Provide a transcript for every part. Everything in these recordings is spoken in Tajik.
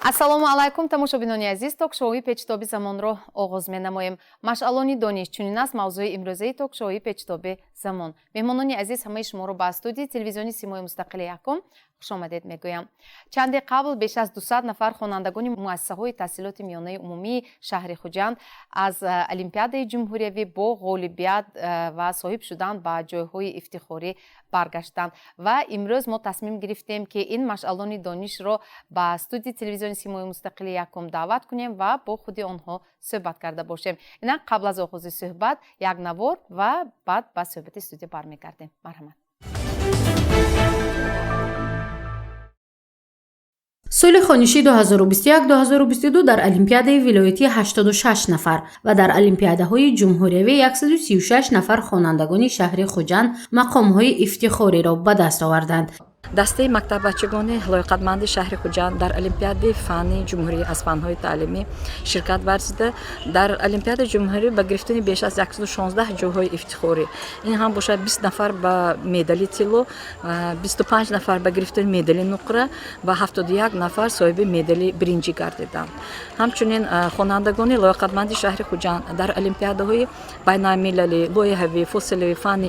Ассалому алайкум, тамошобинони азиз. Ток-шоуи «Печитоби замонро» оғоз менамоем. Машъалони дониш — чунин аст мавзӯи имрӯзаи ток-шоуи «Печитоби замон». Меҳмонони азиз, ҳамаи шуморо ба студияи телевизиони «Симои мустақили якум» хушомадед мегӯям. Чанде қабл беш аз 200 нафар хонандагони муассисаҳои таҳсилоти миёнаи умумии шаҳри Хуҷанд аз олимпиадаи ҷумҳуриявӣ бо ғолибият ва соҳиб шудан ба ҷойҳои ифтихорӣ баргаштанд ва имрӯз мо тасмим гирифтем, ки ин машъалони донишро ба студияи телевизиони «Симои мустақили якум» даъват кунем ва бо худи онҳо суҳбат карда бошем. Инак, қабл аз оғози суҳбат як навор ва баъд ба суҳбати студия бармегардем. Марҳамат. Соли хониши 2021-2022 дар олимпиадаи вилоятӣ 86 нафар ва дар олимпиадаҳои ҷумҳуриявӣ 136 нафар хонандагони шаҳри Хуҷанд мақомҳои ифтихориро ба даст оварданд. Дастаи мактаббачагони лоиқатманди шаҳри Хуҷанд дар олимпиадаи фанни ҷумҳурӣ аз фанҳои таълимӣ ширкат варзида, дар олимпиадаи ҷумҳурӣ ба гирифтани беш аз 116 ҷойҳои ифтихорӣ, ин ҳам бошад 20 нафар ба медали тилло, 25 нафар ба гирифтани медали нуқра ва 71 нафар соҳиби медали биринҷӣ гардиданд. Ҳамчунин хонандагони лоиқатманди шаҳри Хуҷанд дар олимпиадаҳои байналмилалӣ, лоиҳавӣ, фосилавӣ, фаннӣ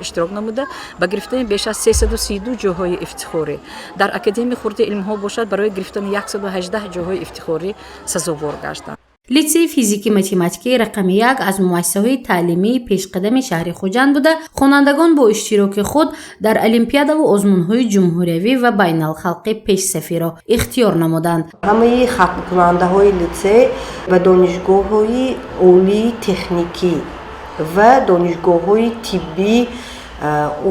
иштирок намуда, ба гирифтани беш аз 332 ҷойҳои ифтихорӣ, дар Академияи хурди илмҳо бошад, барои гирифтани 118 ҷойҳои ифтихорӣ сазовор гаштанд. Литсеи физики математикии рақами як аз муассисаҳои таълимии пешқадами шаҳри Хуҷанд буда, хонандагон бо иштироки худ дар олимпиадаву озмунҳои ҷумҳуриявӣ ва байналхалқӣ пешсафиро ихтиёр намуданд. Ҳамаи хатмкунандаҳои литсей ба донишгоҳҳои олии техникӣ ва донишгоҳҳои тиббӣ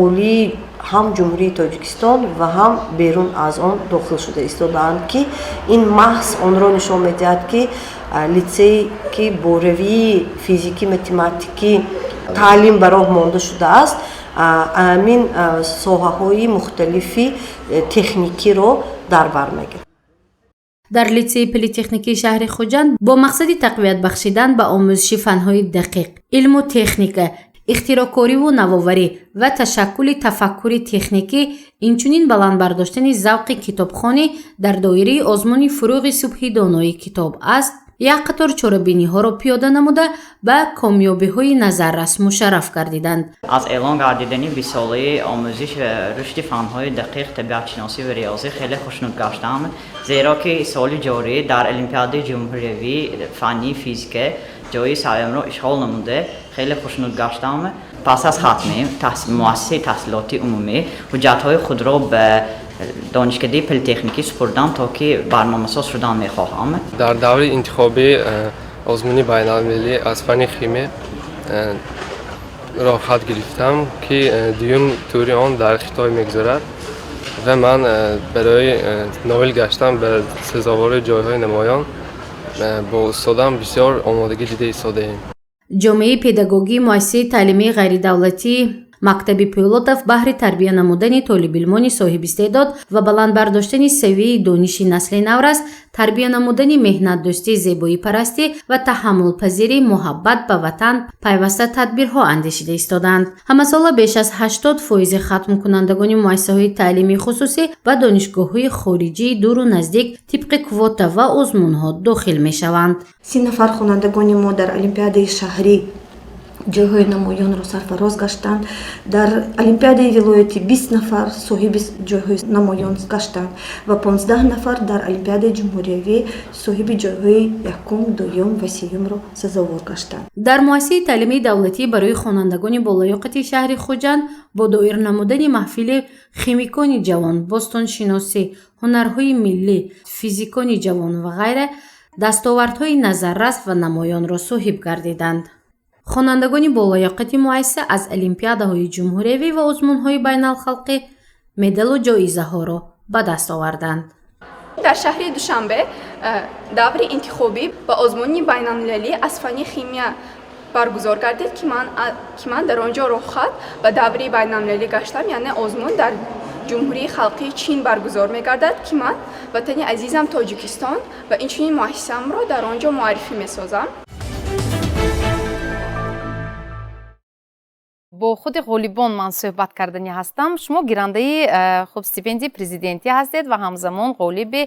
олии ҳам Ҷумҳурии Тоҷикистон ва ҳам берун аз он дохил шуда истодаанд, ки ин маҳз онро нишон медиҳад, ки литсее ки бо равии физикӣ математикӣ таълим ба роҳ монда шудааст, ҳамин соҳаҳои мухталифи техникиро дар бар мегирад. Дар литсеи политехникии шаҳри Хуҷанд бо мақсади тақвият бахшидан ба омӯзиши фанҳои дақиқ, илму техника, ихтироъкориву навоварӣ ва ташаккули тафаккури техникӣ, инчунин баланд бардоштани завқи китобхонӣ дар доираи озмуни «Фурӯғи субҳи донои китоб аст» як қатор чорабиниҳоро пиёда намуда, ба комёбиҳои назаррас мушарраф гардиданд. Аз эълон гардидани бистсолаи омӯзиш ва рушди фанҳои дақиқ, табиатшиносӣ ва риёзӣ хеле хушнуд гаштам, зеро ки соли ҷорӣ дар олимпиадаи ҷумҳуриявии фаннии физика ҷои сеюмро ишғол намуда, хеле хушнуд гаштам. Пас аз хатми муассисаи таҳсилоти умумӣ ҳуҷҷатҳои худро ба донишкадаи политехникӣ супурдам, то ки барномасоз шудан мехоҳам. Дар даври интихобии озмуни байналмилалӣ аз фанни химия роҳхат гирифтам, ки дуюм тури он дар Хитой мегузарад ва ман барои ноил гаштан ба сазовори ҷойҳои намоён бо устодам бисёр омодагӣ дида истодаем. Ҷомеаи педагогии муассисаи таълимии ғайридавлатии мактаби Пӯлотов баҳри тарбия намудани толибилмони соҳибистеъдод ва баланд бардоштани савияи дониши насли наврас, тарбия намудани меҳнатдӯстӣ, зебоипарастӣ ва таҳаммулпазирӣ, муҳаббат ба ватан пайваста тадбирҳо андешида истодаанд. Ҳамасола беш аз 80 фоизи хатмкунандагони муассисаҳои таълимии хусусӣ ба донишгоҳҳои хориҷии дуру наздик тибқи квота ва озмунҳо дохил мешаванд. 30 нафар хонандагони мо дар олимпиадаи шаҳрӣ ҷойҳои намоёнро сарфароз гаштанд, дар олимпиадаи вилоятӣ 20 нафар соҳиби ҷойҳои намоён гаштанд ва 15 нафар дар олимпиадаи ҷумҳуриявӣ соҳиби ҷойҳои якум, дуюм ва сеюмро сазовор гаштанд. Дар муассисаи таълимии давлатӣ барои хонандагони болаёқати шаҳри Хуҷанд бо доир намудани маҳфили химикони ҷавон, бостоншиносӣ, ҳунарҳои миллӣ, физикони ҷавон ва ғайра дастовардҳои назаррас ва намоёнро соҳиб гардиданд. Хонандагони болаёқати муассиса аз олимпиадаҳои ҷумҳуриявӣ ва озмунҳои байналхалқӣ медалу ҷоизаҳоро ба даст оварданд. Дар шаҳри Душанбе даври интихобӣ ба озмуни байналмилалӣ аз фанни химия баргузор гардид, ки ман дар он ҷо роҳхат ба даври байналмилалӣ гаштам, яъне озмун дар Ҷумҳурии Халқии Чин баргузор мегардад, ки ман ватани азизам Тоҷикистон ва инчунин муассисаамро дар он ҷо муаррифӣ месозам. Бо худи ғолибон ман суҳбат кардани ҳастам. Шумо гирандаи хуб, стипендияи президентӣ ҳастед ва ҳамзамон ғолиби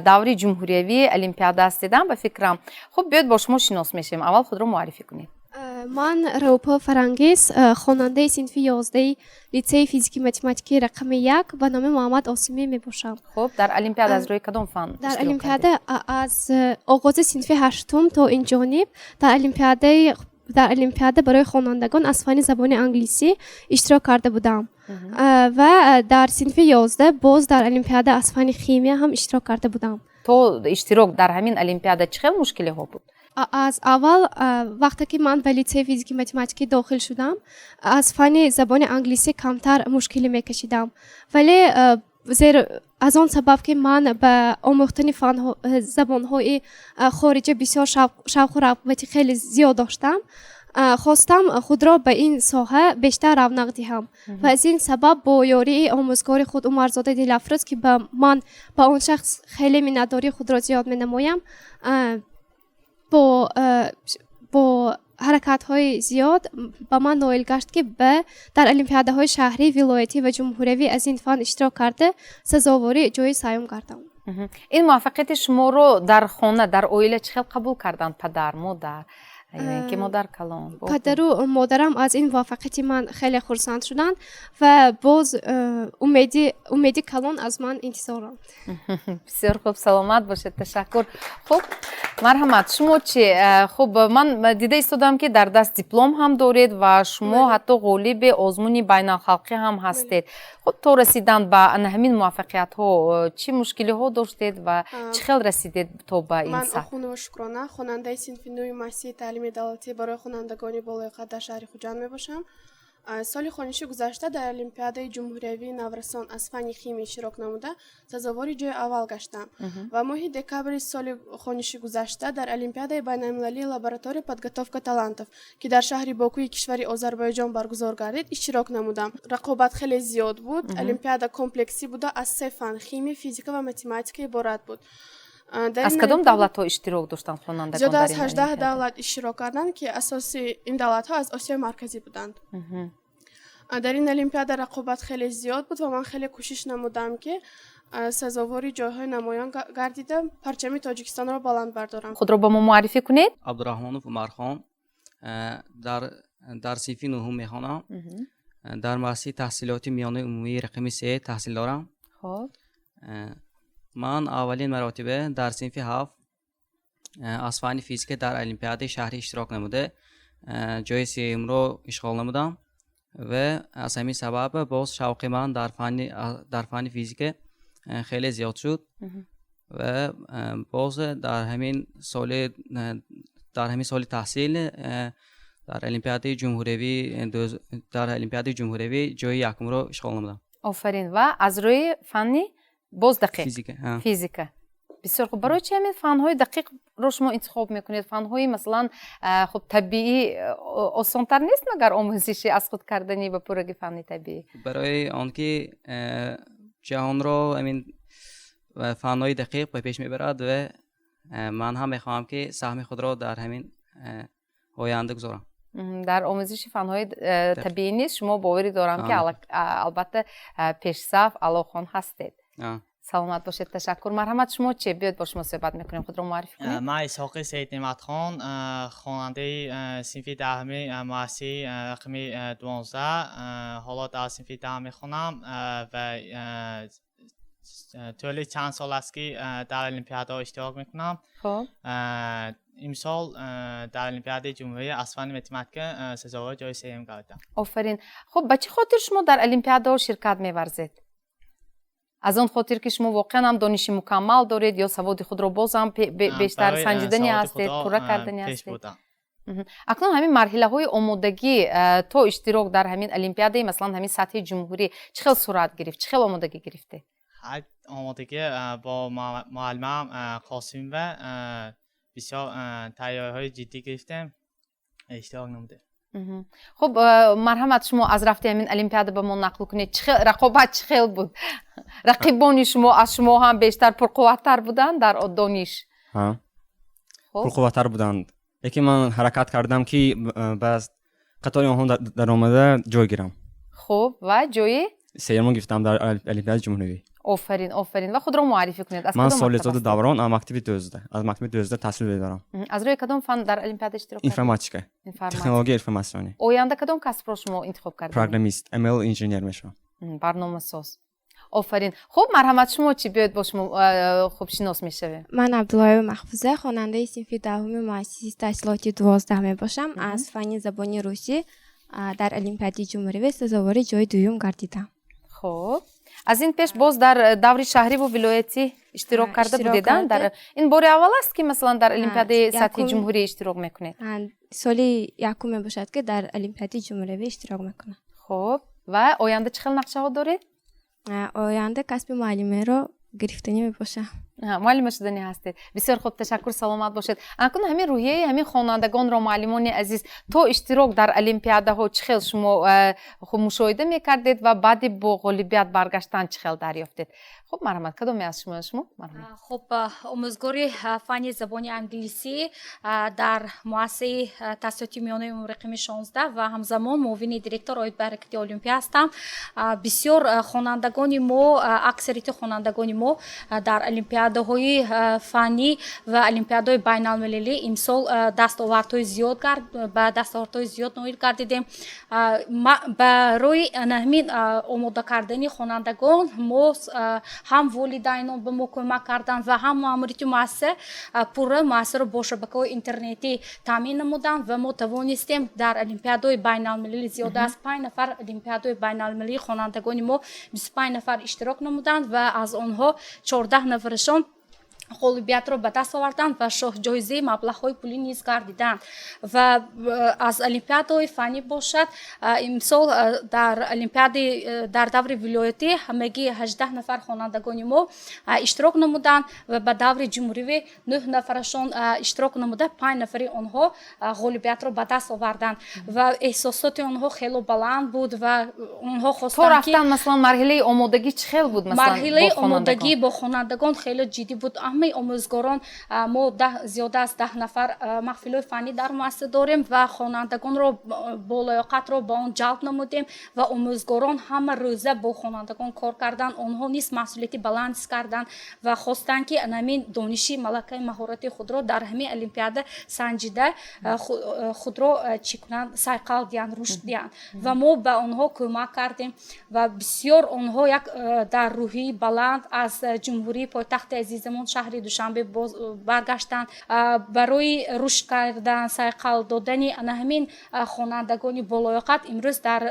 даври ҷумҳуриявии олимпиада ҳастедам, ба фикрам. Хуб, биёед, бо шумо шинос мешавем. Аввал худро муаррифӣ кунед. Ман Раупо Фарангиз, хонандаи синфи 11-и литсеи физики математикии рақами 1 ба номи Муҳаммад Осимӣ мебошам. Хуб, дар олимпиада аз рӯи кадом фан Дар иштирок олимпиада аз оғози синфи ҳаштум то ин ҷониб дар олимпиада барои хонандагон аз фанни забони англисӣ иштирок карда будам ва дар синфи 11 боз дар олимпиада аз фанни химия ҳам иштирок карда будам. То иштирок дар ҳамин олимпиада чӣ хел мушкилиҳо буд? Аз аввал, вақте ки ман ба литсеи физики математикӣ дохил шудам, аз фанни забони англисӣ камтар мушкилӣ мекашидам, вале зеро аз он сабаб, ки ман ба омӯхтани забонҳои хориҷа бисёр шавқу рағбати хеле зиёд доштам, хостам худро ба ин соҳа бештар равнақ диҳам ва аз ин сабаб бо ёрии омӯзгори худ Умарзода Дилафрӯз, ки ба ман ба он шахс хеле миннатдории худро зиёд менамоям, бо ҳаракатҳои зиёд ба ман ноил гашт, ки дар олимпиадаҳои шаҳрӣ, вилоятӣ ва ҷумҳуриявӣ аз ин фан иштирок карда, сазовори ҷои сеюм гардам. Ин муваффақияти шуморо дар хона, дар оила чӣ хел қабул карданд падар, модар ё ин ки модар калон? Падару модарам аз ин муваффақияти ман хеле хурсанд шуданд ва боз умеди калон аз ман интизоранд. Бисёр хуб, саломат бошед, ташаккур. Хуб, марҳамат, шумо чӣ? Хуб, ман дида истодам, ки дар даст диплом ҳам доред ва шумо ҳатто ғолиби озмуни байналхалқӣ ҳам ҳастед. Хуб, то расидан ба ана ҳамин муваффақиятҳо чӣ мушкилиҳо доштед ва чӣ хел расидед то ба ин Ман сатҳ? Охунова Шукрона, хонандаи синфи нӯҳи муассисаи таълими давлатӣ барои хонандагони болояқат дар шаҳри Хуҷанд мебошам. Соли хониши гузашта дар олимпиадаи ҷумҳуриявии наврасон аз фанни химия иштирок намуда, сазовори ҷои аввал гаштам ва моҳи декабри соли хониши гузашта дар олимпиадаи байналмилалии «Лаборатория подготовка талантов», ки дар шаҳри Бокуи кишвари Озарбойҷон баргузор гардид, иштирок намудам. Рақобат хеле зиёд буд. Олимпиада комплексӣ буда, аз се фан: химия, физика ва математика иборат буд. Дар Аз ин кадом олимпиада давлатҳо иштирок доштанд хонандагон зиёда дар аз ин 18 олимпиада? давлат иштирок карданд, ки асоси ин давлатҳо аз Осиёи Марказӣ буданд. Дар ин олимпиада рақобат хеле зиёд буд ва ман хеле кӯшиш намудам, ки сазовори ҷойҳои намоён гардида, парчами Тоҷикистонро баланд бардорам. Худро ба мо муаррифӣ кунед. Абдураҳмонов Умархон, дар синфи нӯҳум мехонам, дар муассисаи таҳсилоти миёнаи умумии рақами се таҳсил дорам. Ман аввалин маротиба дар синфи ҳафт аз фанни физика дар олимпиадаи шаҳрӣ иштирок намуда, ҷои сеюмро ишғол намудам ва аз ҳамин сабаб боз шавқи ман дар фанни физика хеле зиёд шуд ва боз дар ҳамин соли таҳсил дар олимпиадаи ҷумҳуриявӣ ҷои якумро ишғол намудам. Офарин! Ва аз рӯи фанни боз дақиқ? Физика, ҳа. Физика, бисёр хуб. Барои чи ҳамин фанҳои дақиқро шумо интихоб мекунед? Фанҳои, масалан, хуб, табиӣ осонтар нест магар, омӯзиши аз худ кардани ба пурраги фанни табиӣ? Барои он ки ҷаҳонро ҳамин фанҳои дақиқ ба пеш мебарад ва ман ҳам мехоҳам, ки саҳми худро дар ҳамин оянда гузорам. Дар омӯзиши фанҳои табиӣ низ шумо, боварӣ дорам, ки албатта пешсаф, аълохон ҳастед. Саломат бошед, ташаккур. Марҳамат, шумо чи? Биёед, бо шумо суҳбат мекунем. Худро муаррифӣ кунед. Ман Исҳоқи Саиднематхон, хонандаи синфи 10-уми муассисаи рақами 12, ҳоло дар синфи 10 мехонам ва тӯли чанд сол аст, ки дар олимпиадаҳо иштирок мекунам. Имсол дар олимпиадаи ҷумҳурӣ аз фанни математика сазовори ҷои сеюм гардидам. Офарин! Хуб, ба чӣ хотир шумо дар олимпиадаҳо ширкат меварзед? Аз он хотир, ки шумо воқеан ҳам дониши мукаммал доред ё саводи худро боз ҳам бештар Барои санҷидани саводи ҳастед, худро пурра кардани пеш ҳастед? бурдан. Акнун ҳамин марҳилаҳои омодагӣ то иштирок дар ҳамин олимпиадаи, масалан, ҳамин сатҳи ҷумҳурӣ чӣ хел сурат гирифт? Чӣ хел омодагӣ гирифтед? Ҳай, омодагӣ бо муаллимам Қосимова бисёр тайёриҳои ҷиддӣ гирифтем, иштирок намудем. Хуб, марҳамат, шумо аз рафти ҳамин олимпиада ба мо нақл кунед. Чӣ хел рақобат, чӣ хел буд? Рақибони шумо аз шумо ҳам бештар пурқувваттар буданд дар дониш? Ҳа, пурқувваттар буданд, лекин ман ҳаракат кардам, ки ба Қатори онҳо даромада ҷой гирам. Хуб, ва ҷои сеюмро гирифтам дар олимпиадаи ҷумҳуриявӣ. Офарин, офарин. Ва худро муаррифӣ кунед. Аз Ман кадом мактаб Солиҳзода ҳастед? Даврон, аз мактаби 12, аз мактаби 12 таҳсил медорам. Аз рӯи кадом фан дар олимпиада иштирок кардед? Информатика. Информатика. Технологияи информатсионӣ. Оянда кадом касбро шумо интихоб кардед? Программист, ML инженер мешавам. Барномасоз, офарин. Хуб, марҳамат, шумо чӣ? Биёед, бо шумо хуб шинос мешавем. Ман Абдуллоева Маҳфуза, хонандаи синфи 10-уми муассисаи таҳсилоти 12 мебошам. Аз фанни забони русӣ дар олимпиадаи ҷумҳуривӣ сазовори ҷои дуюм гардидам. Хуб, аз ин пеш боз дар даври шаҳриву вилоятӣ иштирок карда Иштирок будед, а? карда. Дар ин бори аввал аст, ки масалан дар олимпиадаи сатҳи ҷумҳурӣ иштирок мекунед? Соли якум мебошад, ки дар олимпиадаи ҷумҳуриявӣ иштирок мекунам. Хуб, ва оянда чӣ хел нақшаҳо доред? Оянда касби муаллимиро гирифтанӣ мебошам. Муаллима шуданӣ ҳастед. Бисёр хуб, ташаккур, саломат бошед. Акнун ҳамин рӯҳияи ҳамин хонандагонро, муаллимони азиз, то иштирок дар олимпиадаҳо чӣ хел шумо хуб мушоҳида мекардед ва баъди бо ғолибият баргаштан чӣ хел дарёфтед? Хуб, марҳамат, кадоме аз шумо? Шумо, марҳамат. Хуб, омӯзгори фанни забони англисӣ дар муассисаи таҳсилоти миёнаи умумии рақами 16 ва ҳамзамон муовини директор оид ба ҳаракати олимпия ҳастам. Бисёр хонандагони мо, аксарияти хонандагони мо дар олимпиадаҳои фаннӣ ва олимпиадаҳои байналмилалӣ имсол дастовардҳои зиёд ба дастовардҳои зиёд ноил гардидем. Барои ҳамин омода кардани хонандагон мо ҳам волидайнон ба мо кӯмак карданд ва ҳам маъмурияти муассиса пурра муассисаро бо шабакаҳои интернетӣ таъмин намуданд ва мо тавонистем дар олимпиадаҳои байналмилалӣ зиёда аз панҷ нафар, олимпиадаҳои байналмилалии хонандагони мо 25 нафар иштирок намуданд ва аз онҳо 14 нафарашон ғолибиятро ба даст оварданд ва шоҳҷоизаи маблағҳои пулӣ низ гардиданд. Ва аз олимпиадаҳои фаннӣ бошад, имсол дар олимпиадаи дар даври вилоятӣ ҳамагӣ 18 нафар хонандагони мо иштирок намуданд ва ба даври ҷумҳуривӣ нӯҳ нафарашон иштирок намуда, панҷ нафари онҳо ғолибиятро ба даст оварданд ва эҳсосоти онҳо хело баланд буд ва онҳо То хостанд, ки рафтан, масалан, марҳилаи омодагӣ чӣ хел буд, масалан, марҳилаи бо хонандагон? Омодагӣ бо хонандагон хеле ҷиддӣ буд. Ҳамаи омӯзгорон, мо зиёда аз 10 нафар маҳфилҳои фаннӣ дар муассиса дорем ва хонандагонро болаёқатро ба он ҷалб намудем ва омӯзгорон ҳама рӯза бо хонандагон кор карданд. Онҳо низ масъулияти баланд ҳис карданд ва хостанд, ки ҳамин дониши, малакаи, маҳорати худро дар ҳамин олимпиада санҷида, худро чӣ кунанд, сайқал диҳанд, рушд диҳанд. Ва мо ба онҳо кӯмак кардем ва бисёр онҳо як дар рӯҳии баланд аз ҷумҳурии пойтахти азизамон, шаҳри Душанбе, боз баргаштанд. Барои рушд кардан, сайқал додани ана ҳамин хонандагони болоёқат имрӯз дар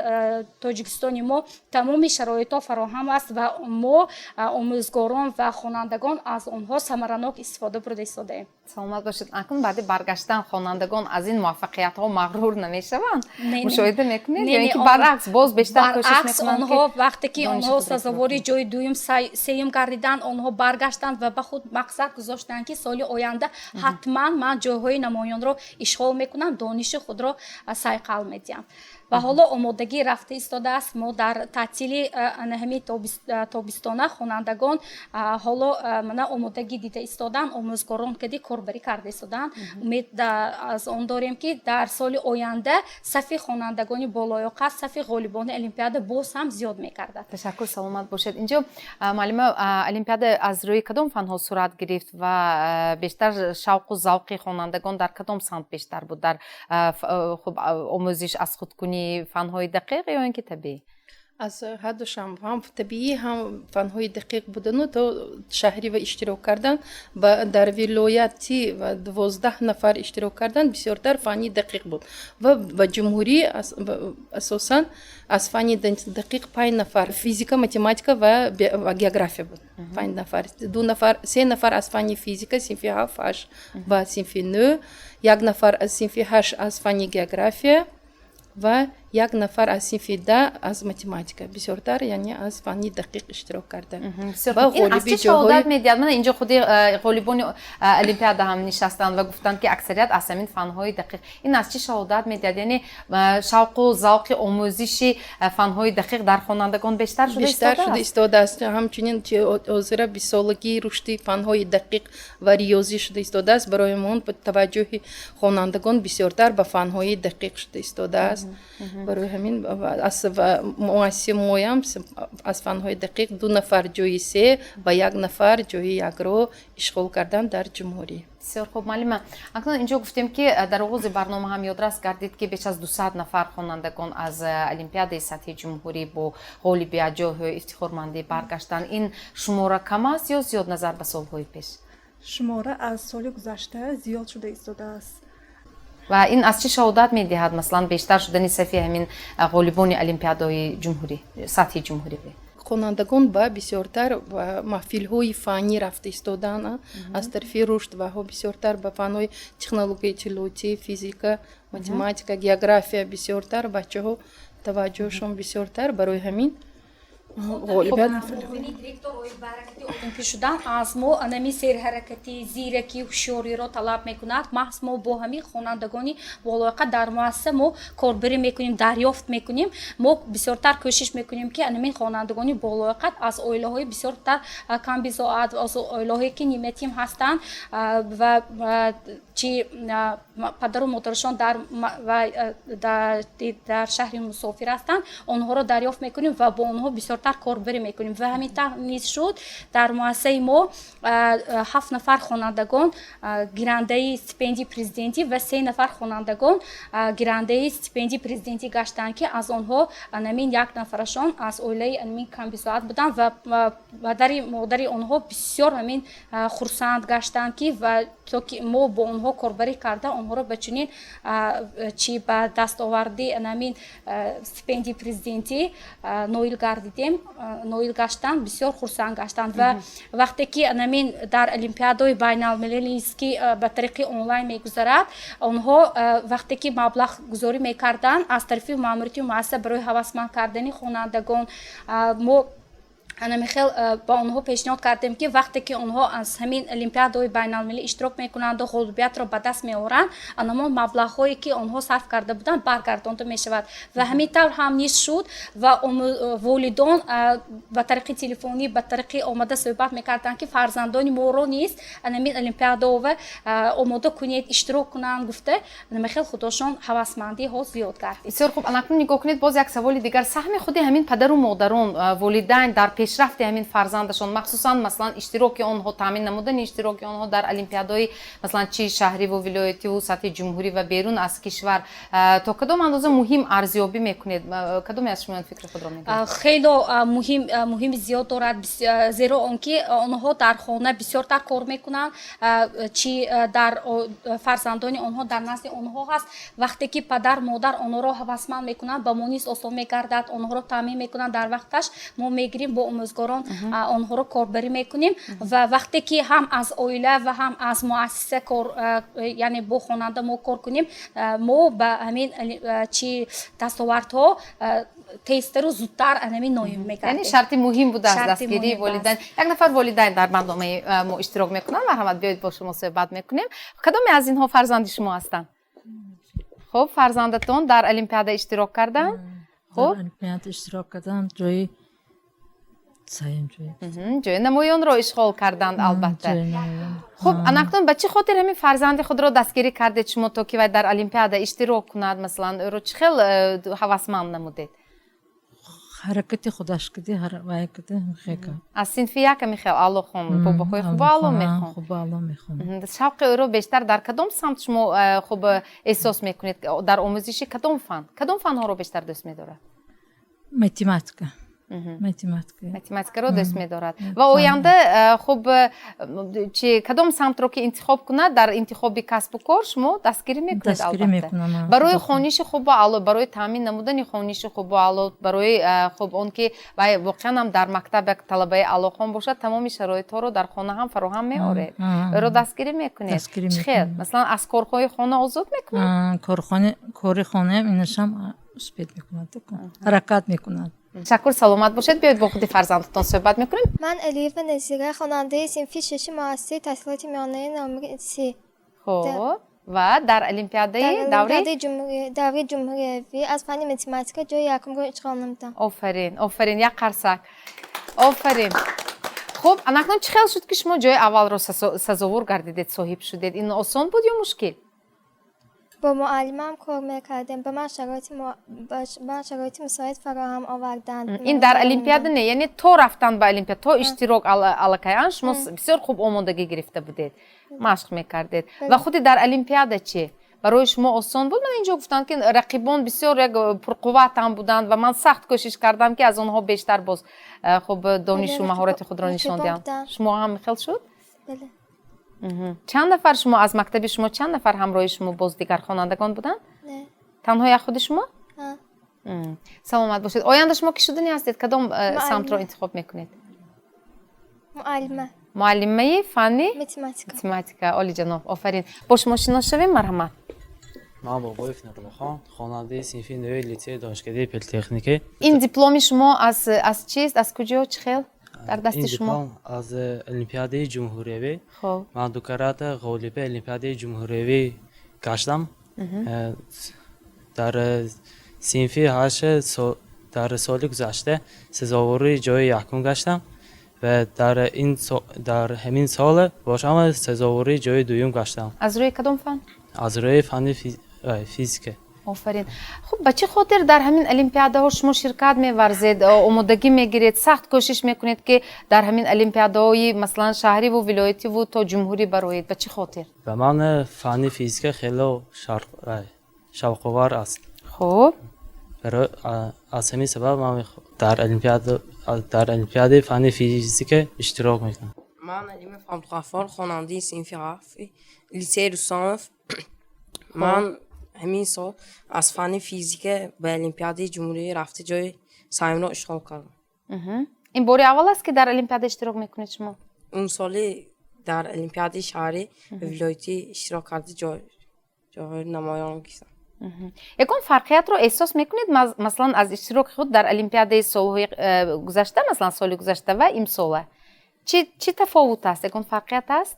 Тоҷикистони мо тамоми шароитҳо фароҳам аст ва мо, омӯзгорон ва хонандагон, аз онҳо самаранок истифода бурда истодаем. Саломат бошед. Акнун баъди баргаштан хонандагон аз ин муваффақиятҳо мағрур намешаванд? Не, не. Мушоҳида мекунед? Не, ё не, ин ки баръакс, боз бештар кӯшиш баръакс, мекунанд, онҳо ки вақте ки дониши онҳо худро сазовори ҷои дуюм, сеюм гардиданд, онҳо баргаштанд ва ба худ мақсад гузоштанд, ки соли оянда ҳатман ман ҷойҳои намоёнро ишғол мекунам, дониши худро сайқал медиҳам. Ва ҳоло омодагӣ рафта истодааст. Мо дар таътили ана ҳамин тобистона хонандагон ҳоло мана омодагӣ дида истоданд, омӯзгорон кади корбарӣ карда истоданд. Умед аз он дорем, ки дар соли оянда сафи хонандагони болоёқат, сафи ғолибони олимпиада боз ҳам зиёд мегардад. Ташаккур, саломат бошед. Инҷо, муаллима, олимпиада аз рӯи кадом фанҳо сурат гирифт ва бештар шавқу завқи хонандагон дар кадом самт бештар буд? Дар хуб, омӯзиш аз худкунии фанҳои дақиқ ё ин ки табиӣ? Аз ҳардушам, ҳам табиӣ, ҳам фанҳои дақиқ будану то шаҳрӣ ва иштирок кардан ва дар вилояти ва 12 нафар иштирок кардан, бисёртар фанни дақиқ буд ва ба ҷумҳурӣ асосан аз фанни дақиқ панҷ нафар, физика, математика ва география буд, панҷ нафар, ду нафар, се нафар аз фанни физика, синфи ҳафт, ҳашт ва синфи нӯ, як нафар аз синфи ҳашт аз фанни география ва Як нафар аз синфи 10 аз математика, бисёртар яъне аз фанни дақиқ иштирок карданд. Ва ин аз чӣ шаҳодат медиҳад? Мана инҷо худи ғолибони олимпиада ҳам нишастанд ва гуфтанд, ки аксарият аз ҳамин фанҳои дақиқ. Ин аз чӣ шаҳодат медиҳад? Яъне шавқу завқи омӯзиши фанҳои дақиқ дар хонандагон бештар шуда Бештар шуда истодааст. Ҳамчунин ҳозира 20-солагии рушди фанҳои дақиқ ва риёзӣ шуда истодааст. Барои мо таваҷҷӯҳи хонандагон бисёртар ба фанҳои дақиқ шуда истодааст. Барои ҳамин аз муассиса моям аз фанҳои дақиқ ду нафар ҷои се ва як нафар ҷои якро ишғол карданд дар ҷумҳурӣ. Бисёр хуб, муаллима. Акнун инҷо гуфтем, ки дар оғози барнома ҳам ёдрас гардид, ки беш аз 200 нафар хонандагон аз олимпиадаи сатҳи ҷумҳурӣ бо ғолибият, ҷойҳои ифтихормандӣ баргаштанд. Ин шумора кам аст ё зиёд назар ба солҳои пеш? Шумора аз соли гузашта зиёд шуда истодааст. Ва ин аз чӣ шаҳодат медиҳад, масалан, бештар шудани сафи ҳамин ғолибони олимпиадаҳои ҷумҳурӣ, сатҳи ҷумҳурӣ? Хонандагон ба бисёртар ба маҳфилҳои фаннӣ рафта истодаанд. Аз тарафи рушд ваҳо бисёртар ба фанҳои технологияи иттилоотӣ, физика, математика, география бисёртар бачаҳо таваҷҷӯҳшон бисёртар, барои ҳамин ғолибият. Олимпӣ шудан аз мо анами серҳаракатӣ, зиракӣ, ҳушёриро талаб мекунад. Маҳз мо бо ҳамин хонандагони болояқат дар муассиса мо корбарӣ мекунем, дарёфт мекунем. Мо бисёртар кӯшиш мекунем, ки анамин хонандагони болояқат аз оилаҳои бисёртар камбизоат, аз оилаҳое ки нимятим ҳастанд ва чи падару модарашон дар шаҳри мусофир ҳастанд, онҳоро дарёфт мекунем ва бо онҳо бисёртар корбарӣ мекунем. Ва ҳамин тавр низ шуд. Дар муассисаи мо ҳафт нафар хонандагон гирандаи стипендии президентӣ ва се нафар хонандагон гирандаи стипендии президентӣ гаштанд, ки аз онҳо анамин як нафарашон аз оилаи анамин камбизоат буданд ва падари модари онҳо бисёр ҳамин хурсанд гаштанд, ки ва то ки мо бо онҳо корбарӣ карда, онҳоро ба чунин чи ба дастоварди анамин стипендии президентӣ ноил гардидем, ноил гаштанд, бисёр хурсанд гаштанд. Ва вақте ки анамин дар олимпиадаҳои байналмилалист, ки ба тариқи онлайн мегузарад, онҳо вақте ки маблағгузорӣ мекарданд аз тарафи маъмурияти муассиса барои ҳавасманд кардани хонандагон, мо анамихел ба онҳо пешниҳод кардем, ки вақте ки онҳо аз ҳамин олимпиадаҳои байналмилалӣ иштирок мекунанду ғолибиятро ба даст меоранд, анамон маблағҳое ки онҳо сарф карда буданд, баргардонда мешавад. Ва ҳамин тавр ҳам низ шуд ва волидон ба тариқи телефонӣ, ба тариқи омада суҳбат мекарданд, ки фарзандони моро низ анамин олимпиадаова омода кунед, иштирок кунанд гуфта, анамихел худошон ҳавасмандиҳо зиёд гардид. Бисёр хуб. Анакнун нигоҳ кунед, боз як саволи дигар: саҳми худи ҳамин падару модарон, волидайн дар пешрафти ҳамин фарзандашон, махсусан, масалан, иштироки онҳо, таъмин намудани иштироки онҳо дар олимпиадаҳои, масалан, чи шаҳриву вилоятиву сатҳи ҷумҳурӣ ва берун аз кишвар то кадом андоза муҳим арзёбӣ мекунед? Кадоме аз шумо фикри худро мегӯед? Хело муҳими зиёд дорад, зеро он ки онҳо дар хона бисёртар кор мекунанд, чи дар фарзандони онҳо дар назди онҳо ҳаст. Вақте ки падар модар онҳоро ҳавасманд мекунанд, ба мо низ осон мегардад. Онҳоро таъмин мекунанд, дар вақташ мо мегирем, бо омӯзгорон онҳоро корбарӣ мекунем. Ва вақте ки ҳам аз оила ва ҳам аз муассиса кор, яъне бо хонанда мо кор кунем, мо ба ҳамин чи дастовардҳо тезтару зудтар анамин ноил мегардем. Яъне шарти муҳим будааст дастгирии волидайн. Як нафар волидайн дар барномаи мо иштирок мекунанд. Марҳамат, биёед, бо шумо суҳбат мекунем. Кадоме аз инҳо фарзанди шумо ҳастанд? Хуб, фарзандатон дар олимпиада иштирок карданд? Хуб, олимпиада иштирок карданд, ҷои сеюм ҷой. Ҷои намоёнро ишғол карданд, албатта. Хуб, анакнун ба чӣ хотир ҳамин фарзанди худро дастгирӣ кардед шумо, то ки вай дар олимпиада иштирок кунад? Масалан, ӯро чӣ хел ҳавасманд намудед? Ҳаракати худаш киди, вай киди. Аз синфи як ами хел аъло хон, бобаҳои хуб аъло мехон. Хуб аъло мехон. Шавқи ӯро бештар дар кадом самт шумо хуб эҳсос мекунед? Дар омӯзиши кадом фан, кадом фанҳоро бештар дӯст медорад? Математика. Математика. Математикаро дӯст медорад ва оянда хуб, чи кадом самтро ки интихоб кунад, дар интихоби касбу кор шумо дастгирӣ мекунед? Албатта, барои хониши хубу аъло, барои таъмин намудани хониши хубу аъло, барои хуб он ки вай воқеан ҳам дар мактаб як талабаи аълохон бошад, тамоми шароитҳоро дар хона ҳам фароҳам меоред, ӯро дастгирӣ мекунед. Чӣ хел, масалан, аз корҳои хона озод мекунед? Кори хонаам инашам успеть мекунад, ҳаракат мекунад. Ташаккур, саломат бошед. Биёед, бо худи фарзандатон суҳбат мекунем. Ман Алиева Назира, хонандаи синфи шаши муассисаи таҳсилоти миёнаи номери 30. Хуб, ва дар олимпиадаи даври ҷумҳуриявӣ аз фанни математика ҷои якумро ишғол намудам. Офарин, офарин, як қарсак, офарин. Хуб, анакнун чӣ хел шуд, ки шумо ҷои аввалро сазовор гардидед, соҳиб шудед? Ин осон буд ё мушкил? Бо муаллимам кор мекардем, ба ман шароити мусоид фароҳам оварданд. Ин дар олимпиада не, яъне то рафтан ба олимпиада, то иштирок аллакай шумо бисёр хуб омодагӣ гирифта будед, машқ мекардед. Ва худи дар олимпиада чӣ, барои шумо осон буд? Ман инҷо гуфтанд, ки рақибон бисёр як пурқувват ҳам буданд ва ман сахт кӯшиш кардам, ки аз онҳо бештар боз хуб донишу маҳорати худро нишон диҳам. Шумо ҳам хел шуд? Чанд нафар шумо аз мактаби шумо, чанд нафар ҳамроҳи шумо боз дигар хонандагон буданд? Танҳо як худи шумо? Саломат бошед. Оянда шумо кӣ шудани ҳастед? Кадом самтро интихоб мекунед? Муаллима. Муаллимаи фанни математика. Математика, олиҷаноб, офарин. Бо шумо шинос шавем, марҳамат. Ман Бобоев Нуруллохон, хонандаи синфи нӯҳи литсеи донишкадаи политехникӣ. Ин дипломи шумо аз чист, аз куҷо, чӣ хел дар дасти шумо? Аз олимпиадаи ҷумҳуриявӣ. Ман ду карата ғолиби олимпиадаи ҷумҳуриявӣ гаштам. Дар синфи ҳашт дар соли гузашта сазовори ҷои якум гаштам ва дар ҳамин сол бошам сазовори ҷои дуюм гаштам. Аз рӯи кадом фан? Аз рӯи фанни физика. Офарин. Хуб, ба чӣ хотир дар ҳамин олимпиадаҳо шумо ширкат меварзед, омодагӣ мегиред, сахт кӯшиш мекунед, ки дар ҳамин олимпиадаҳои, масалан, шаҳриву вилоятиву то ҷумҳурӣ бароед? Ба чӣ хотир? Ба ман фанни физика хело шавқовар аст. Хуб, аз ҳамин сабаб ман дар олимпиадаи фанни физика иштирок мекунам. Ман Алимов Абдуғаффор, хонандаи синфи ҳафти литсеи Рустамов. Ман ҳамин сол аз фанни физика ба олимпиадаи ҷумҳурӣ рафта, ҷои сеюмро ишғол кардам. Ин бори аввал аст, ки дар олимпиада иштирок мекунед шумо? Он соли дар олимпиадаи шаҳрӣ ва вилоятӣ иштирок карда, ҷойҳои намоён гирифтам. Ягон фарқиятро эҳсос мекунед, масалан, аз иштироки худ дар олимпиадаи солҳои гузашта, масалан, соли гузашта ва имсола? Чӣ тафовут аст, ягон фарқият аст?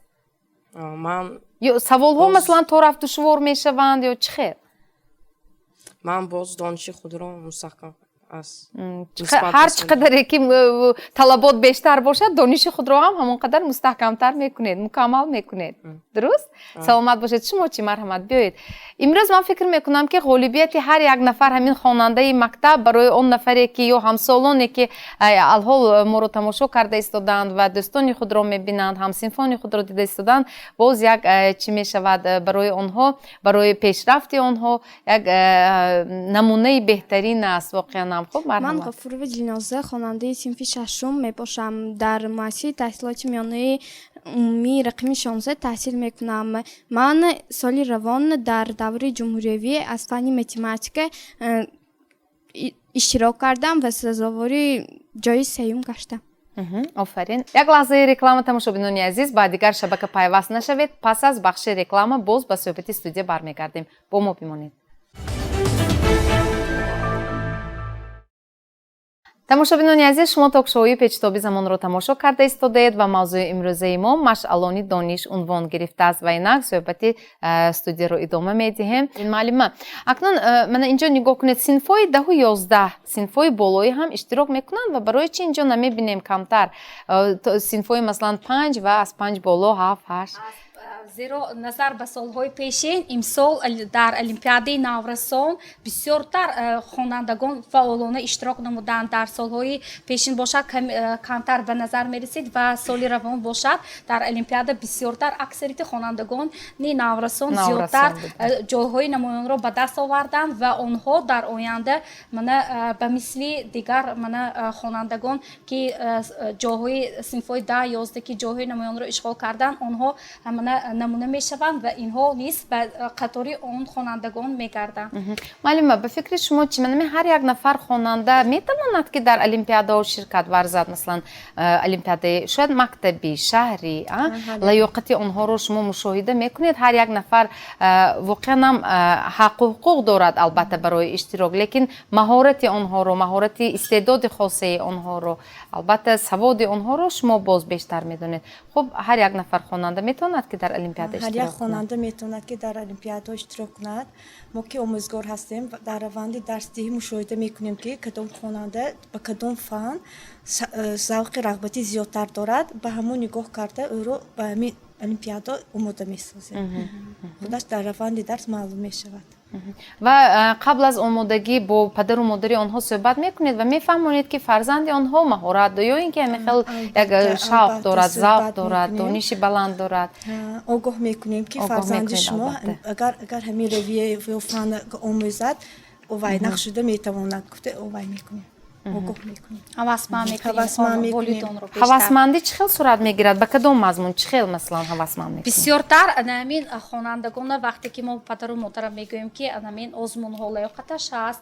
Ман ё саволҳо, масалан, то рафт душвор мешаванд ё чӣ хел? Ман боз дониши худро мустаҳкам аз ҳар чӣ қадаре ки талабот бештар бошад, дониши худро ҳам ҳамон қадар мустаҳкамтар мекунед, мукаммал мекунед, дуруст? Саломат бошед. Шумо чӣ, марҳамат, биёед. Имрӯз ман фикр мекунам, ки ғолибияти ҳар як нафар ҳамин хонандаи мактаб барои он нафаре ки ё ҳамсолоне ки алҳол моро тамошо карда истодаанд ва дӯстони худро мебинанд, ҳамсинфони худро дида истодаанд, боз як чӣ мешавад барои онҳо, барои пешрафти онҳо як намунаи беҳтарин аст воқеан ҳам. Хуб, ман Ғафурова Дилноза, хонандаи синфи шашум мебошам, дар муассисаи таҳсилоти миёнаи умумии рақами 16 таҳсил мекунам. Ман соли равон дар даври ҷумҳуриявӣ аз фанни математика иштирок кардам ва сазовори ҷои сеюм гаштам. Офарин. Як лаҳзаи реклама, тамошобинони азиз, ба дигар шабака пайваст нашавед. Пас аз бахши реклама боз ба суҳбати студия бармегардем, бо мо бимонед. Тамошобинони азиз, шумо ток-шоуи Печитоби замонро тамошо карда истодаед ва мавзӯи имрӯзаи мо машъалони дониш унвон гирифтааст ва инак суҳбати студияро идома медиҳем. Муаллима, акнун мана инҷо нигоҳ кунед, синфҳои 10-у 11, синфҳои болоӣ ҳам иштирок мекунанд ва барои чӣ инҷо намебинем камтар синфҳои, масалан, 5 ва аз 5 боло, 7, 8? Зеро назар ба солҳои пешин имсол дар олимпиадаи наврасон бисёртар хонандагон фаъолона иштирок намуданд. Дар солҳои пешин бошад, камтар ба назар мерасид ва соли равон бошад, дар олимпиада бисёртар аксарияти хонандагони наврасон зиёдтар ҷойҳои намоёнро ба даст оварданд ва онҳо дар оянда мана ба мисли дигар мана хонандагон, ки ҷойҳои синфҳои 10, 11, ки ҷойҳои намоёнро ишғол карданд, онҳо мана намуна мешаванд ва инҳо низ ба қатори он хонандагон мегарданд. Муаллима, ба фикри шумо чӣ, мана ҳар як нафар хонанда метавонад, ки дар олимпиадаҳо ширкат варзад, масалан, олимпиадаи шояд мактабӣ, шаҳрӣ? Лаёқати онҳоро шумо мушоҳида мекунед? Ҳар як нафар воқеан ҳам ҳаққу ҳуқуқ дорад, албатта, барои иштирок, лекин маҳорати онҳоро, маҳорати истеъдоди хосаи онҳоро, албатта, саводи онҳоро шумо боз бештар медонед. Хуб, ҳар як нафар хонанда метавонад, ки дар олимпиада Ҳар як хонанда метавонад, ки дар олимпиадаҳо иштирок кунад. Мо ки омӯзгор ҳастем, дар раванди дарсдиҳӣ мушоҳида мекунем, ки кадом хонанда ба кадом фан завқи рағбати зиёдтар дорад. Ба ҳамон нигоҳ карда, ӯро ба ҳамин олимпиада омода месозем. Худаш дар раванди дарс маълум мешавад. Ва қабл аз омодагӣ бо падару модари онҳо суҳбат мекунед ва мефаҳмонед, ки фарзанди онҳо маҳорат ё ин ки ҳамин хел як шавқ дорад, завқ дорад, дониши баланд дорад? Огоҳ мекунем, ки фарзанди шумо агар ҳамин равия ё фан омӯзад, овай нақ шуда метавонад, гуфта овай мекунем, огоҳ мекунем. Ҳавасманд мекунем волидонро. Ҳавасмандӣ чӣ хел сурат мегирад, ба кадом мазмун, чӣ хел, масалан, ҳавасманд мекунед? Бисёртар анамин хонандагона вақте ки мо падару модарам мегӯем, ки анамин озмунҳо лаёқаташ ҳаст,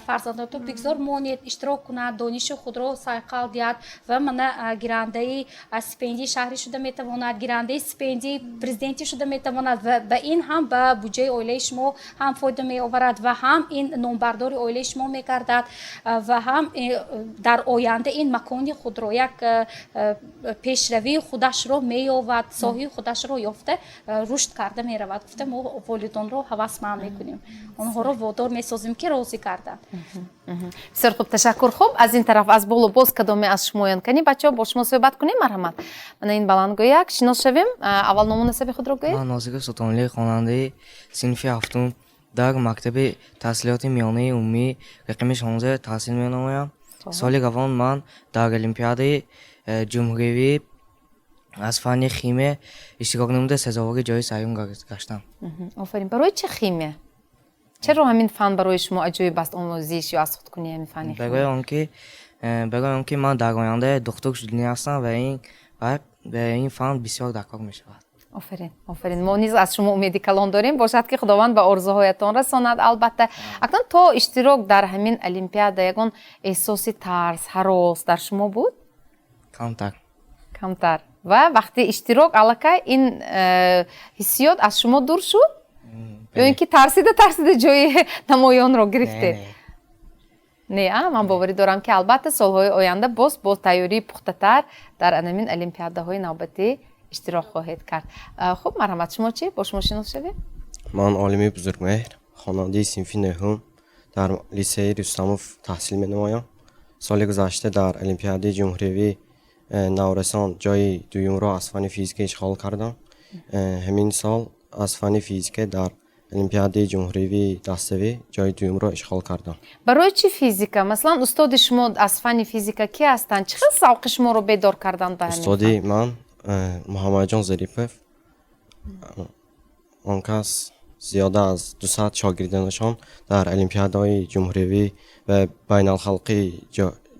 фарзандото бигзор монед, иштирок кунад, дониши худро сайқал диҳад ва мана гирандаи стипендияи шаҳрӣ шуда метавонад, гирандаи стипендияи президентӣ шуда метавонад ва ба ин ҳам ба буҷаи оилаи шумо ҳам фоида меоварад ва ҳам ин номбардори оилаи шумо мегардад ва ҳам дар оянда ин макони худро, як пешравии худашро меёвад, соҳаи худашро ёфта, рушд карда меравад, гуфта мо волидонро ҳавасманд мекунем, онҳоро водор месозем, ки розӣ гарданд. Бисёр хуб, ташаккур. Хуб, аз ин тараф, аз боло боз кадоме аз шумоён? Кани, бачаҳо, бо шумо суҳбат кунем, марҳамат. Мана ин баландгӯяк, шинос шавем. Аввал ному насаби худро гӯед. Ман Нозиров Султонали, хонандаи синфи ҳафтум, дар мактаби таҳсилоти миёнаи умумӣ рақами 16 таҳсил менамоям. Соли равон ман дар олимпиадаи ҷумҳуриявӣ аз фанни химия иштирок намуда, сазовори ҷои сеюм гаштам. Офарин! Барои чӣ химия? Чаро ҳамин фан барои шумо аҷоиб аст, омӯзиш ё аз худкунии ҳамин фанни? Барои он ки ман дар оянда духтур шудани ҳастам ва ин фан бисёр даркор мешавад. Офарин, офарин! Мо низ аз шумо умеди калон дорем. Бошад, ки Худованд ба орзуҳоятон расонад, албатта. Акнун то иштирок дар ҳамин олимпиада ягон эҳсоси тарс, ҳарос дар шумо буд? Камтар. Камтар. Ва вақти иштирок аллакай ин ҳиссиёт аз шумо дур шуд ё ин ки тарсида тарсида ҷои намоёнро гирифтед? Не, а ман боварӣ дорам, ки албатта солҳои оянда боз бо тайёрии пухтатар дар анамин олимпиадаҳои навбатӣ иштирок хоҳед кард. Хуб, марҳамат, шумо чӣ? Бо шумо шинос шавем. Ман Олими Бузургмеҳр, хонандаи синфи нӯҳум, дар литсеи Рустамов таҳсил менамоям. Соли гузашта дар олимпиадаи ҷумҳуриявии наврасон ҷои дуюмро аз фанни физика ишғол кардам. Ҳамин сол аз фанни физика дар олимпиадаи ҷумҳуриявии даставӣ ҷои дуюмро ишғол кардам. Барои чӣ физика? Масалан, устоди шумо аз фанни физика кӣ ҳастанд? Чӣ хел завқи шуморо бедор карданд ба ҳамин? Устоди ман Муҳаммадҷон Зарипов. Он кас зиёда аз 200 шогирдонашон дар олимпиадаҳои ҷумҳуриявӣ ва байналхалқӣ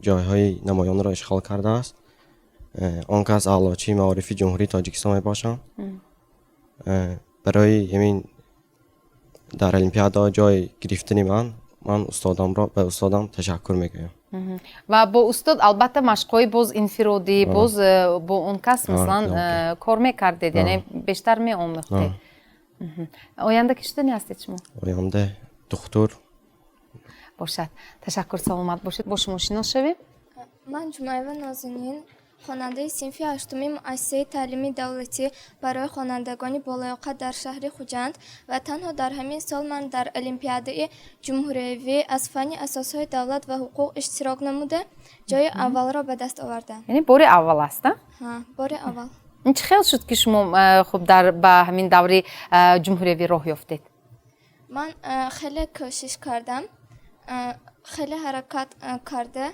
ҷойҳои намоёнро ишғол кардааст. Он кас аълочии маорифи Ҷумҳурии Тоҷикистон мебошанд. Барои ҳамин дар олимпиадаҳо ҷой гирифтани ман устодамро, ба устодам ташаккур мегӯям. Ва бо устод, албатта, машқҳои боз инфиродӣ, боз бо он кас, масалан, кор мекардед, яъне бештар меомӯхтед. Оянда кӣ шудани ҳастед шумо? Оянда духтур. Бошад, ташаккур, саломат бошед. Бо шумо шинос шавем. Ман Ҷумаева Нозинин, хонандаи синфи ҳаштуми муассисаи таълимии давлатӣ барои хонандагони болаёқат дар шаҳри Хуҷанд ва танҳо дар ҳамин сол ман дар олимпиадаи ҷумҳуриявӣ аз фанни асосҳои давлат ва ҳуқуқ иштирок намуда, ҷои аввалро ба даст овардам. Яъне бори аввал аст? Бори аввал. Ин чӣ хел шуд, ки шумо хуб дар ба ҳамин даври ҷумҳуриявӣ роҳ ёфтед? Ман хеле кӯшиш кардам, хеле ҳаракат карда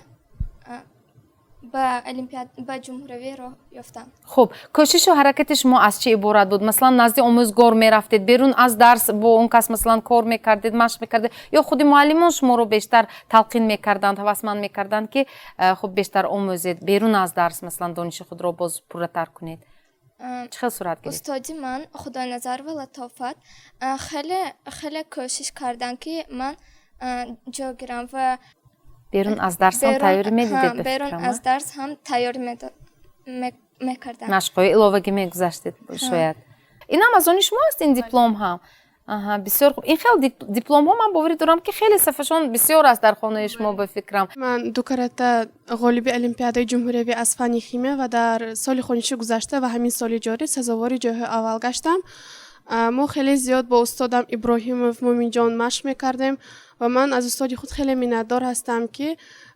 ба олимпиад, ба ҷумҳуриявӣ роҳ ёфтам. Хуб, кӯшишу ҳаракати шумо аз чӣ иборат буд? Масалан, назди омӯзгор мерафтед, берун аз дарс бо он кас, масалан, кор мекардед, машқ мекардед, ё худи муаллимон шуморо бештар талқин мекарданд, ҳавасманд мекарданд, ки хуб, бештар омӯзед, берун аз дарс, масалан, дониши худро боз пурратар кунед? Чӣ хел сурат гирифт? Устоди ман Худойназарова Латофат хеле хеле кӯшиш карданд, ки ман ҷо гирам ва Берун аз дарс ҳам тайёрӣ медидед, ба Берун фикрам, аз дарс ҳам тайёрӣ мекардам. Машқҳои иловагӣ мегузаштед шояд. Ин ҳам аз они шумо аст, ин диплом ҳам? Аҳа, бисёр хуб. Ин хел дипломҳо, ман боварӣ дорам, ки хеле сафашон бисёр аст дар хонаи шумо, ба фикрам. Ман ду карата ғолиби олимпиадаи ҷумҳуриявӣ аз фанни химия ва дар соли хониши гузашта ва ҳамин соли ҷорӣ сазовори ҷойҳои аввал гаштам. Мо хеле зиёд бо устодам Иброҳимов Муминҷон машқ мекардем ва ман аз устоди худ хеле миннатдор ҳастам, ки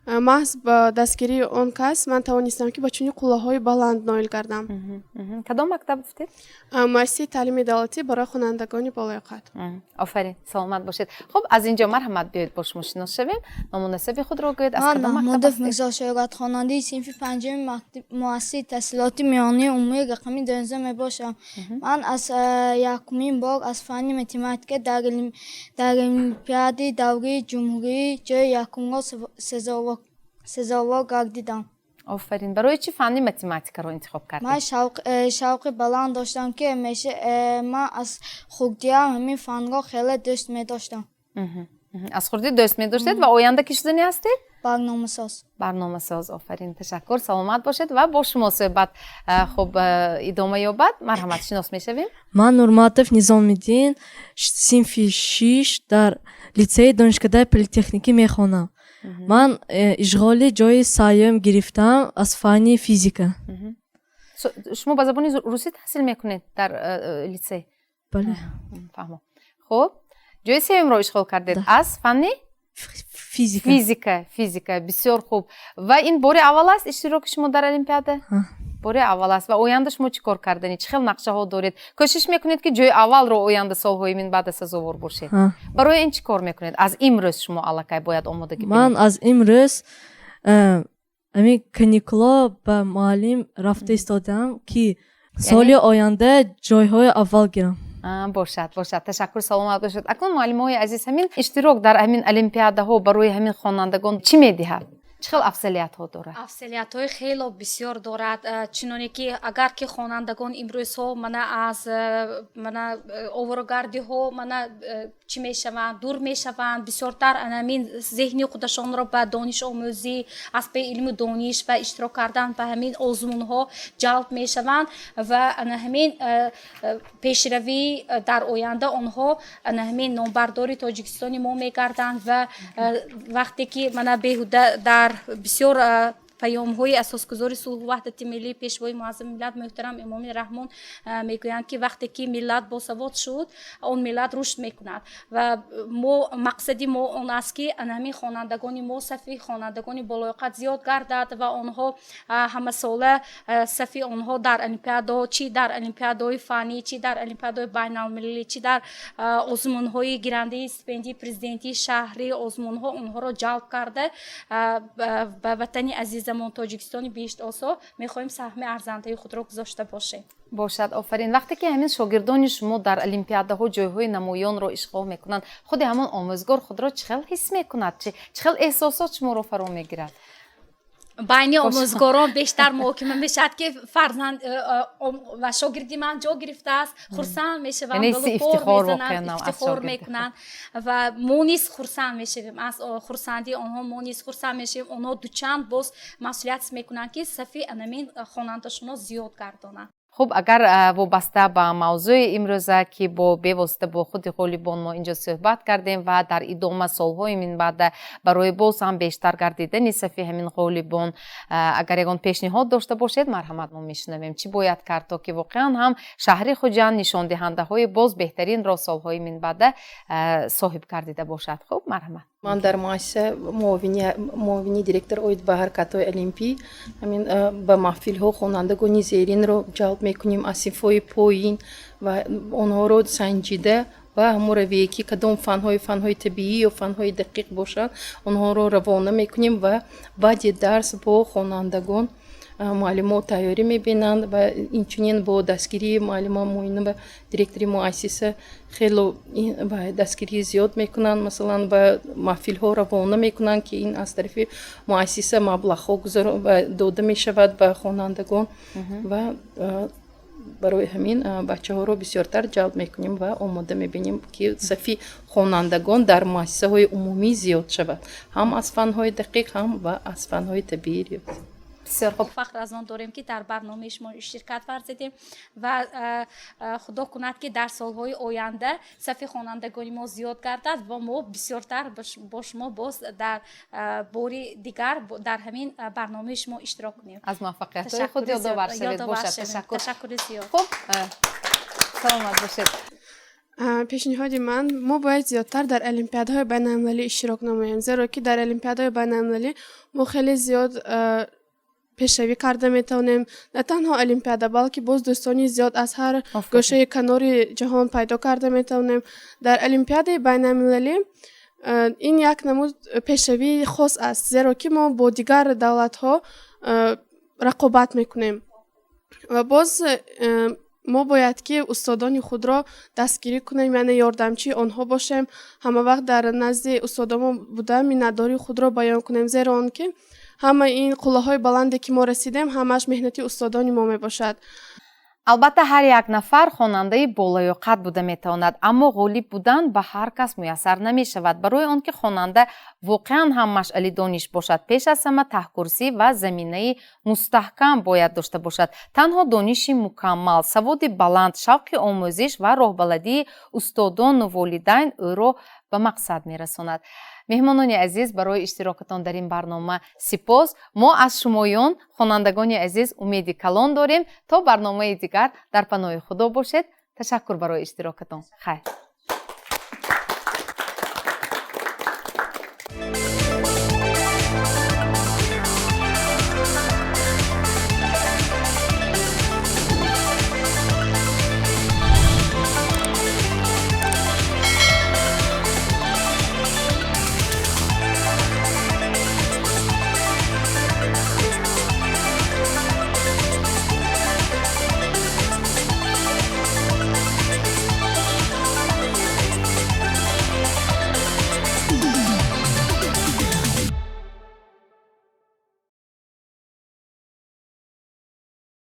маҳз ба дастгирии он кас ман тавонистам, ки ба чунин қуллаҳои баланд ноил гардам. Кадом мактаб гуфтед? Муассисаи таълими давлатӣ барои хонандагони болаёқат. Офарин, саломат бошед. Хуб, аз ин ҷо марҳамат, биёед, бо шумо шинос шавем. Ному насаби худро гӯед, аз Ман кадом мактаб Маҳмудов ҳастед? Мирзо Шоҳрат, хонандаи синфи панҷуми муассисаи таҳсилоти миёнаи умумии рақами 12 мебошам. Ман аз якумин бор аз фанни математика дар олимпиадаи даврии ҷумҳурӣ ҷои якумро сазовор гардидам. Офарин! Барои чӣ фанни математикаро интихоб кардед? Ман шавқи баланд доштам, ки ҳамеша ман аз хурдиам ҳамин фанро хеле дӯст медоштам. Аз хурдӣ дӯст медоштед ва оянда кӣ шудани ҳастед? Барномасоз. Барномасоз, офарин, ташаккур, саломат бошед ва бо шумо суҳбат хуб идома ёбад. Марҳамат, шинос мешавем. Ман Нурматов Низомиддин, синфи шиш, дар литсеи донишкадаи политехникӣ мехонам. Ман ишғоли ҷои сеюм гирифтам аз фанни физика. Шумо ба забони русӣ таҳсил мекунед дар литсей? Бале. Фаҳмо. Хуб, ҷои сеюмро ишғол кардед аз фанни физика. Физика, бисёр хуб. Ва ин бори аввал аст иштироки шумо дар олимпиада? Бори аввал аст. Ва оянда шумо чӣ кор карданӣ, чӣ хел нақшаҳо доред? Кӯшиш мекунед, ки ҷои аввалро оянда, солҳои минбаъда сазовор бошед? Барои ин чӣ кор мекунед? Аз имрӯз шумо аллакай бояд омодагӣ Ман аз имрӯз ҳамин каникуло ба муаллим рафта истодаам, ки соли оянда ҷойҳои аввал гирам. Бошад, бошад, ташаккур, саломат бошед. Акнун, муаллимои азиз, ҳамин иштирок дар ҳамин олимпиадаҳо барои ҳамин хонандагон чӣ медиҳад, чӣ хел афзалиятҳо дорад? Афзалиятҳои хело бисёр дорад. Чуноне ки агар ки хонандагон имрӯзҳо мана аз мана оворагардиҳо мана чӣ мешаванд, дур мешаванд, бисёртар ҳамин зеҳни худашонро ба донишомӯзӣ, аз паи илму дониш ва иштирок кардан ба ҳамин озмунҳо ҷалб мешаванд ва ана ҳамин пешравӣ дар оянда онҳо ана ҳамин номбардори Тоҷикистони мо мегарданд. Ва вақте ки мана беҳуда дар бисёр паёмҳои асосгузори сулҳу ваҳдати миллӣ, Пешвои муаззами миллат муҳтарам Эмомалӣ Раҳмон мегӯянд, ки вақте ки миллат босавод шуд, он миллат рушд мекунад. Ва мо мақсади мо он аст, ки ҳамин хонандагони мо, сафи хонандагони болоёқат зиёд гардад ва онҳо ҳамасола сафи онҳо дар олимпиадаҳо, чӣ дар олимпиадаҳои фаннӣ, чӣ дар олимпиадаҳои байналмилалӣ, чӣ дар озмунҳои гирандаи стипендии президентии шаҳрӣ, озмунҳо онҳоро ҷалб карда, ба ватани азизамон Тоҷикистони биҳиштосо мехоҳем саҳми арзандаи худро гузошта бошем. Бошад, офарин. Вақте ки ҳамин шогирдони шумо дар олимпиадаҳо ҷойҳои намоёнро ишғол мекунанд, худи ҳамон омӯзгор худро чӣ хел ҳис мекунад? Чӣ хел эҳсосот шуморо фаро мегирад? Байни омӯзгорон бештар муҳокима мешавад, ки фарзанд ва шогирди ман ҷо гирифтааст, хурсанд мешаванд, ифтихор мекунанд ва мо низ хурсанд мешавем. Аз хурсандии онҳо мо низ хурсанд мешавем. Онҳо дучанд боз масъулият мекунанд, ки сафи анамин хонандашонро зиёд гардонанд. Хуб, агар вобаста ба мавзӯи имрӯза, ки бо бевосита бо худи ғолибон мо инҷо суҳбат кардем, ва дар идома солҳои минбаъда барои боз ҳам бештар гардидани сафи ҳамин ғолибон агар ягон пешниҳод дошта бошед, марҳамат, мо мешунавем. Чӣ бояд кард, то ки воқеан ҳам шаҳри Хуҷанд нишондиҳандаҳои боз беҳтаринро солҳои минбаъда соҳиб гардида бошад? Хуб, марҳамат. Ман дар муассиса муовини директор оид ба ҳаракатҳои олимпӣ. Ҳамин ба маҳфилҳо хонандагони зеринро ҷалб. Мекунем аз синфҳои поин ва онҳоро санҷида ва ҳамон равие ки кадом фанҳои табиӣ ё фанҳои дақиқ бошанд, онҳоро равона мекунем ва баъди дарс бо хонандагон муаллимо тайёрӣ мебинанд ва инчунин бо дастгирии муаллима Муинова, директори муассиса, хело дастгирии зиёд мекунанд. Масалан, ба маҳфилҳо равона мекунанд, ки ин аз тарафи муассиса маблағҳо дода мешавад ба хонандагон ва барои ҳамин бачаҳоро бисёртар ҷалб мекунем ва омода мебинем, ки сафи хонандагон дар муассисаҳои умумӣ зиёд шавад, ҳам аз фанҳои дақиқ, ҳам ва аз фанҳои табиӣ. Бисёр хуб. Фахр аз он дорем, ки дар барномаи шумо иштиркат варзидем ва худо кунад, ки дар солҳои оянда сафи хонандагони мо зиёд гардад ва мо бисёртар бо шумо боз дар бори дигар дар ҳамин барномаи шумо иштирок кунем. Аз муваффақиятҳои худ ёдовар шавед. Бошад, ташаккур. Ташаккури зиёд. Хуб, саломат бошед. Пешниҳоди ман: мо бояд зиёдтар дар олимпиадаҳои байналмилалӣ иштирок намоем, зеро ки дар олимпиадаҳои байналмилалӣ мо хеле зиёд пешравӣ карда метавонем. На танҳо олимпиада, балки боз дӯстони зиёд аз ҳар гӯшаи канори ҷаҳон пайдо карда метавонем. Дар олимпиадаи байналмилалӣ ин як намуд пешравии хос аст, зеро ки мо бо дигар давлатҳо рақобат мекунем. Ва боз мо бояд ки устодони худро дастгирӣ кунем, яъне ёрдамчии онҳо бошем, ҳама вақт дар назди устодонмо буда, миннатдории худро баён кунем, зеро он ки ҳамаи ин қуллаҳои баланде ки мо расидем, ҳамааш меҳнати устодони мо мебошад. Албатта, ҳар як нафар хонандаи болаёқат буда метавонад, аммо ғолиб будан ба ҳар кас муяссар намешавад. Барои он ки хонанда воқеан ҳам машъали дониш бошад, пеш аз ҳама таҳкурсӣ ва заминаи мустаҳкам бояд дошта бошад. Танҳо дониши мукаммал, саводи баланд, шавқи омӯзиш ва роҳбаладии устодону волидайн ӯро ба мақсад мерасонад. Меҳмонони азиз, барои иштирокатон дар ин барнома сипос. Мо аз шумоён, хонандагони азиз, умеди калон дорем. То барномаи дигар дар паноҳи Худо бошед. Ташаккур барои иштирокатон. Хайр.